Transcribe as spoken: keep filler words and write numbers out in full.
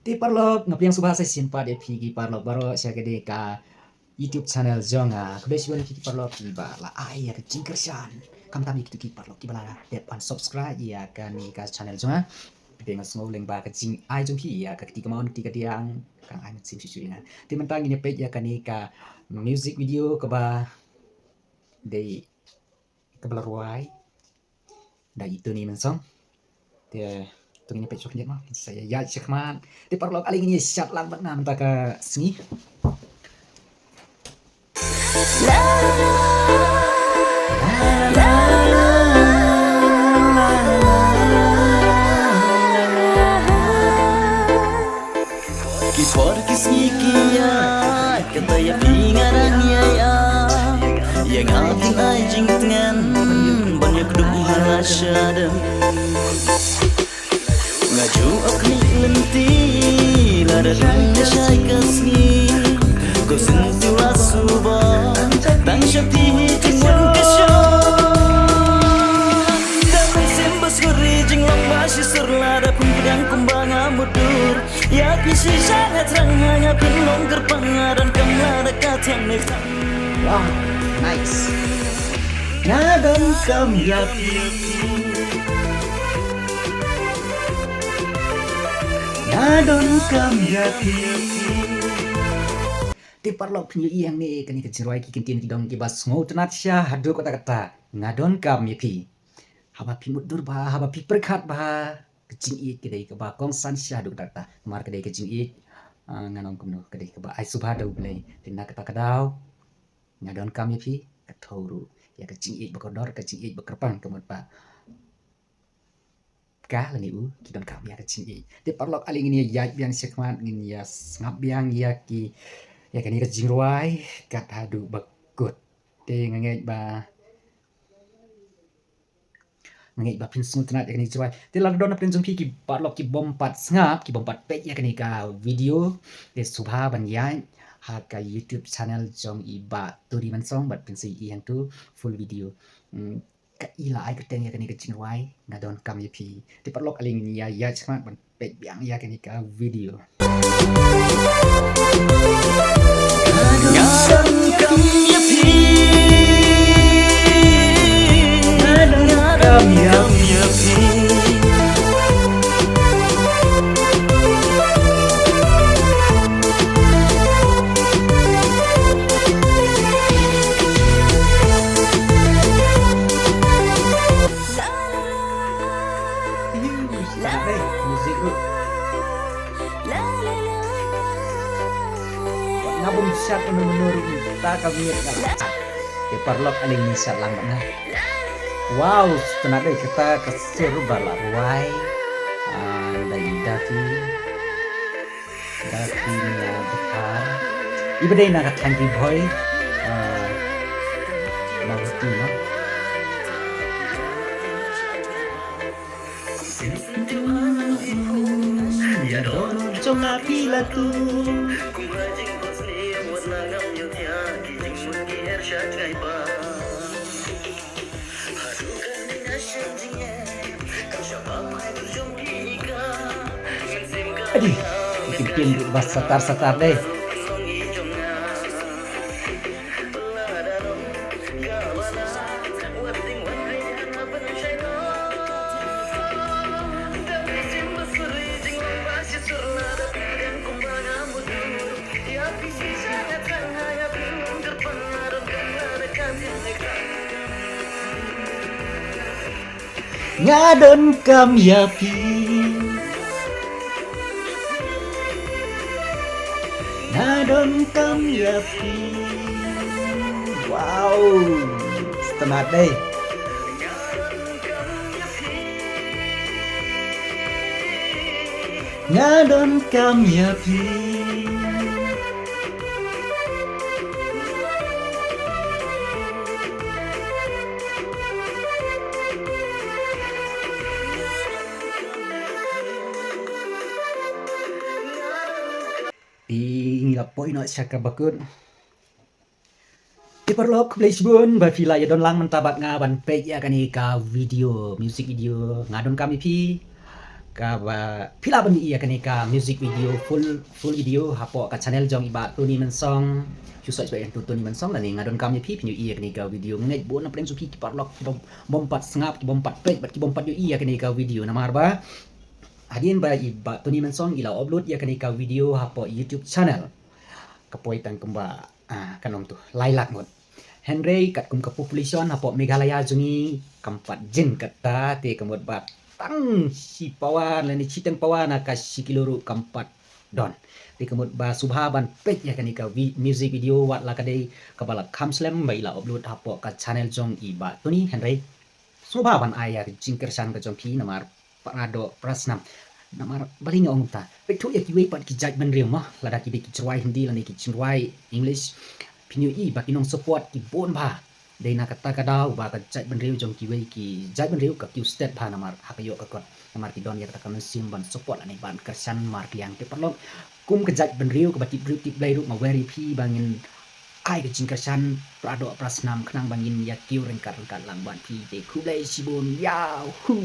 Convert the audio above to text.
Te paralok, nga pdiang sngewbha sa shisien pat ïa phi ki paralok baroh sha kane ka YouTube channel jong nga. Khublei shibun ïa phi ki paralok kiba la ai ïa ka jingkyrshan. Khamtam ïa kito ki paralok kiba la dep ban subscribe ïa kane ka channel jong nga. Phi te nga sngew lyngba ka jingai jong phi ïa ka kti kamon kti kadiang ka ai mynsiem shuh shuh ïa nga. Te mynta ngin ïa peit ïa kane ka music video kaba dei kaba la rwai da i Tony Mansong. Te to ngin ïa peit shuh khyndiat mo, sa ïa ïaid shakhmat. Te paralok, ale ngin ïa shad lang bad nga mynta ka sngi. Ki por ki sngi ki ïaid, kata ïa phi nga dang ïaid. Ïa nga phin ai jingtngen ban ïakdup ha la shadem. Nga ju ap khmih lynti lada dang shai ka sngi. Ko sngewthuh la suba tang sha phi hi jingwan ka shon. Da mynsiem ba sngewri jinglong ba shisur lada phi pdiang kumba nga mutdur. Ïa phi shisha nga thrang ha nga phin long kyrpang nga donkam lada ka thiang ne. Wow, nice. Nga donkam ïa phi. Nga donkam ïa phi. Te paralok phin ïohi hangne kane ka jingrwai ki kyntien ki dong kiba sngewtynnat sha haduh katta katta. Nga donkam ïa phi. Haba phi mutdur bha, haba phi pyrkhat bha, ka jingïeit ka dei kaba kongsan sha haduh katta katta. Namar ka dei ka jingïeit, ah, ngan ong kumno, ka dei kaba ai sngewbha da U Blei. Te na kata ka daw nga donkam ïa phi, ka thew ruh ïa ka jingïeit ba kordor, ka jingïeit ba kyrpang ka mut ba ka lane u ki donkam ïa ka jingïeit. Te paralok, ale ngin ïa ïaid biang shakhmat, ngin ïa sngap biang ïa ki, ïa kane ka jingrwai kat haduh ba kut. Te nga ngeit ba Nga ngeit ba phin sngewtynnat ïa kane ka jingrwai. Te lada don na pdeng jong phi ki paralok ki bym pat sngap, ki bym pat peit ïa kane ka video, te sngewbha ban ïaid ha ka YouTube channel jong i Bah Tony Mansong bad phin sa ïohi hangto full video. Hmm, ka i la ai kyrteng ïa kane ka jingrwai, Nga Donkam Ïa Phi. Te paralok, ale ngin ïa ïaid shakhmat ban peit biang ïa kane ka video. Nga donkam ïa phi. Nga donkam ïa phi. Music ruh. Nga bym shad mynno mynno ruh mynta ka miet nga. Te paralok, ale ngin shad lang bad nga. Wow, sngewtynnat dei, kata ka sur ba la rwai, ah, da i Daffy. Daffy Nia Dkhar. Iba dei na ka thaiñ Ri Bhoi. Ah, Mawhati, no? Ïa dohnud jong nga phi la tuh. Adi, ki ktien ruh ba satar satar dei. Nga donkam ïa phi. Nga donkam ïa phi. Wow. Sngewtynnat dei. Nga donkam ïa phi. Te ngi la poi noh sha kaba kut. Te Paralok, khublei shibun ba phi la ïa don lang mynta bad nga ban peit ïa kane ka video, music video. Nga donkam ïa phi kaba phi lah ban ïohi ïa kane ka music video, full full video hapoh ka channel jong i Bah Tony Mynsong. Shu search beit ïa u Tony Mynsong lane Nga Donkam Ïa Phi, phin ïohi ïa kane ka video. Nga ngeit bun na pdeng jong phi ki paralok ki bym, bym pat sngap, ki bym pat peit bad ki bym pat ïohi ïa kane ka video namar ba hadien ba i Bah Tony Mynsong i la upload ïa kane ka video hapoh YouTube channel, ka poi tang kumba, ah, kan ong tu, lai lak ngut. Hynrei katkum ka population hapoh Meghalaya jong ngi kam pat jin kata, te ka mut ba tang shi pawa lane shiteng pawa na ka shi kilo ruh kam pat don. Te ka mut ba sngewbha ban peit ïa kane ka vi-, music video, wat la ka dei kaba la kham slem ba i la upload hapoh ka channel jong i Bah Tony, hynrei sngewbha ban ai ïa ka jingkyrshan ka jong phi namar para doh para snam. Namar balei nga ong kumta? Peit thuh ïa kiwei pat ki jaitbynriew mo, lada ki dei ki jingrwai Hindi lane ki jingrwai English, phin ïohi ba ki nong support ki bun bha. Dei na kata ka daw ba ka jaitbynriew jong kiwei ki jaitbynriew ka kiew stet bha namar ha ka ïoh ka kot, namar ki don ïa kata ka mynsiem ban support lane ban kyrshan markylliang. Te paralok, kum ka jaitbynriew kaba tip briew tip Blei ruh, nga wer ïa phi ba ngin ai ka jingkyrshan para doh para snam khnang ba ngin ïa kiew ryngkat ryngkat lang bad phi. Te khublei shibun, yahoo.